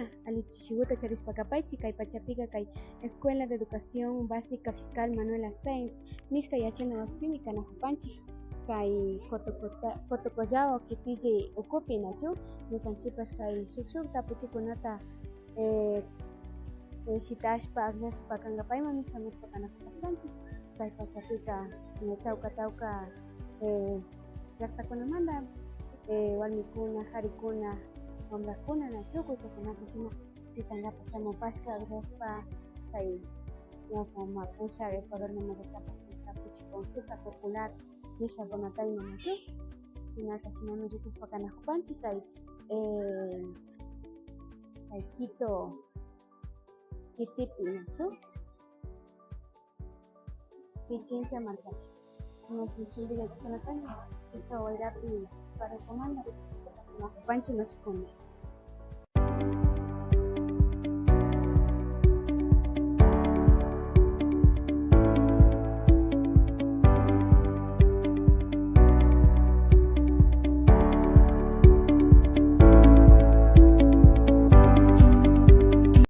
Mashikuna, alli chishiguta charishpa kapaychik kay pachapika kay Escuela de Educación Básica Fiscal Manuela Sáenz nishka yachana wasipimi kanajupanchik kay Cotocollao kitilli ukupi, nachu? Ñukanchikpash kay shuk shuk tapuchikunata shitashpa akllashpa kankapaymanmi shamushpa kanajupashkanchik. Kay pachapika tawka tawka llaktakunamanta warmikuna, jarikuna, wambrakuna, nachu, kuytsakunapish shina shitankapak shamupashka akllashpa kay ñawpa pushak Ecuador mama llaktapak tapuchi consulta popular nishkakunata ima, nachu? Shinaka shinami rikushpa kanajupanchik kay Quito kitipi, nachu? Pichincha markapi. Shina Quito wayrapi paracomanda kanajupanchik mashikuna.